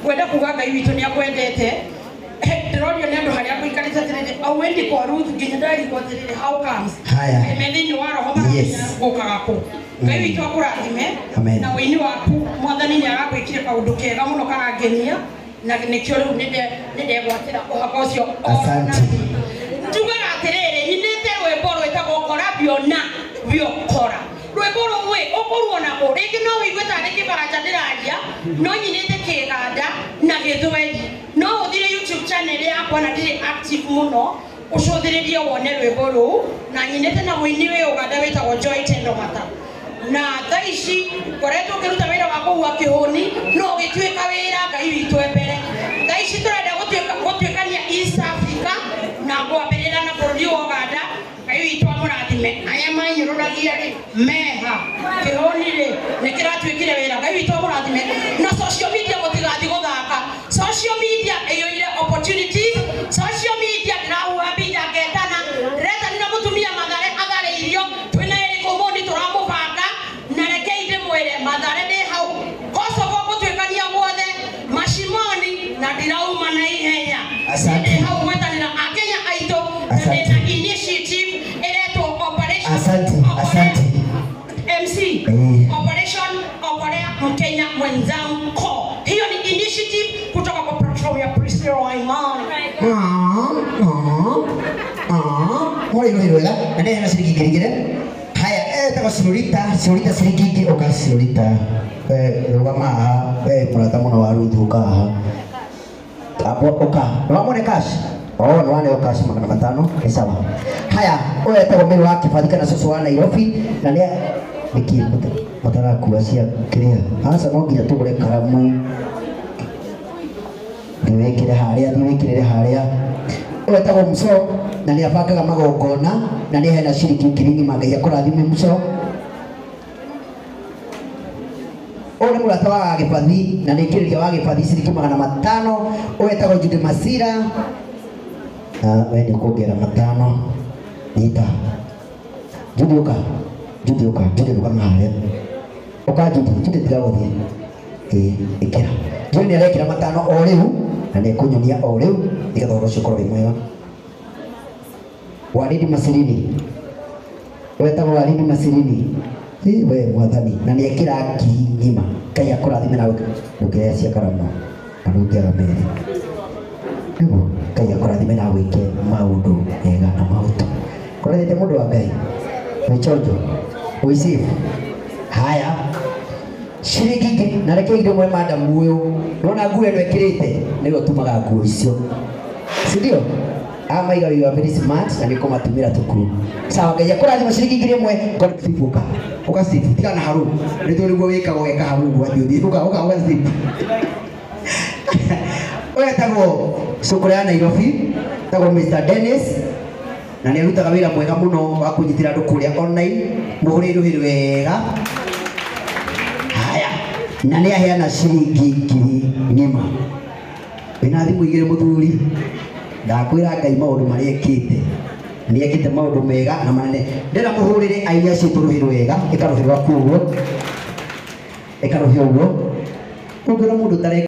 Ngwenda kuga Ngai witũ nĩ akwendete. Ndĩrorio nĩ andũ harĩa ngũikarĩte atĩrĩrĩ, auendi kwa Ruth nginya ndarigwo atĩrĩrĩ, how comes? Haya. Me thĩinĩ wa roho maramenya Yes. gũkaga kũ. Ngai witũ akũrathime. Amen. Na ũini waku mwathani nĩ aragwĩkire kaũndũ kega mũno karangenia na nĩkĩo rĩu nĩndegwatĩra ũhaka ũcio. Asante. Njugaga atĩrĩrĩ, nyinĩte rwĩmbo rwĩtagwo kora biona biokora. Rwĩmbo rũu ĩ ũkũruona kũ? Rĩngĩ no ũigue tarĩ kĩbaranja ndĩraria, no nyinĩte kĩganda na gĩthweri. No ũthire YouTube channel yakwa na ndirĩ active mũno, ũcũthĩrĩrie wone rwĩmbo rũu, na nyinĩte na mũini wĩ Uganda wĩtagwo Joy Tendo Mata. Na thaa ici ngoretwo ngĩruta wĩra wa kũhua kĩhũni, no ũgĩtuĩka wĩra Ngai witũ e mbere. Thaa ici tũrenda gũtuĩkania East Africa na kwambĩrĩra na bũrũri wa Uganda. Ngai witũ amũrathime. Arĩa manyũrũragia rĩ meha kĩhũni rĩ nĩ kĩratuĩkire wĩra. Ngai witũ amũrathime. Na social media mũtigathiĩ gũthaka. Social media ĩiyũire opportunities. Social media ndĩrahuha mbinja ngetana, ndĩretanire mũtumia Mathare atharĩirio, twĩna Eric Omondi tũramũbanga, na rekei ndĩmwĩre Mathare ndĩ hau Kosovo gũtuĩkania guothe macimoni na ndirauma na ihenya. Asante. Ndĩ hau gwetanĩra Akenya aitũ na Asante. ndĩna initiative ĩretwo Operation Asante, Okolea asante. MC Eh. Operation Okolea Mkenya mwenzangu. Hiyo ni initiative kutoka kwa platform ya Priscilla Waimani. Mwari rũhĩ rwega na nĩ hena ciringi ngiri igĩrĩ. Haya, etagwo Silorita, Silorita ciringi ingĩ, ũka Silorita. We rũgama haha, we mũrata mũno wa Ruth ũka haha. Abo ũka. Nĩwamũne cash? Oh, nĩwaneo cash 500, nĩ sawa. Haya, ũyũ etagwo Mary wa Kĩbathi kana cũcũ wa Nairobi na nĩ nĩkĩ mũtarakua cia kĩrĩa? Aca no nginya tũgũre karamu. Thiĩ harĩa, thiĩ wĩkĩrĩre harĩa. Ũyũ etagwo Muso na nĩ abangaga magongona na nĩ hena ciringi ngiri ng'ima. Ngai akũrathime Muso. Ũyũ nĩ mũrata wa Gĩbathi na nĩ kĩrĩria wa Gĩbathi ciringi 500. Ũyũ etagwo Jude Masira na we nĩ kuongerera 5. Nyita Jude, ũka Jude, ũka Jude, rũgama harĩa. Ũka Jude, Jude tiga gũthiĩ. Ĩĩ, ĩkĩra. Jude nĩ arekĩra 5 o rĩu na nĩ ekũnyonia o rĩu nĩgetha ũhoro ũcio ũkorwo wĩ mwega. Waridi Masirini, wetagwo Waridi Masirini. Ĩ we mwathani, na nĩ ekĩra ngiri ng'ima. Ngai akũrathime na ndũngĩrĩa cia karamu na ndũngĩaga merĩ. Nĩguo Ngai akũrathime na agwĩke maũndũ mega na maũtũ. Kũrathĩte mũndũ wa Ngai wĩ chonjo wĩ safe. Haya, ciringi ngiri na reke ndĩmwe madam ũyũ nona nguo ĩno ĩkĩrĩte nĩwe ũtumaga nguo icio, si ndio? Amaiga you are very smart na nĩkũmatumĩra tũkuo. Sawa, Ngai akũrathima ciringi 1000. Ngoro Steve, ũka ũka Steve, tigana na haru nĩ tũĩ nĩguo wĩkaga ũgeka haru ũguo athiĩ ũthiĩ ũka ũka ũka Steve. Ũyũ etagwo cũkũrũ ya Nairobi, etagwo Mr Dennis na nĩ arutaga wĩra mwega mũno wa kũnyitĩra andũ kũrĩa online. Mũhũrĩre rũhĩ rwega. Haya, na nĩ aheana ciringi ngiri ng'ima. Wĩna thimũ igĩrĩ mũthuri, ndakwĩra Ngai maũndũ marĩa ekĩte nĩ ekĩte maũndũ mega na manene. Ndĩrenda mũhũrĩre aini acio tũrũhĩ rwega. Ĩka rũhĩ rwaku ũguo, ĩka rũhĩ ũguo, ũngĩona mũndũ ũtareka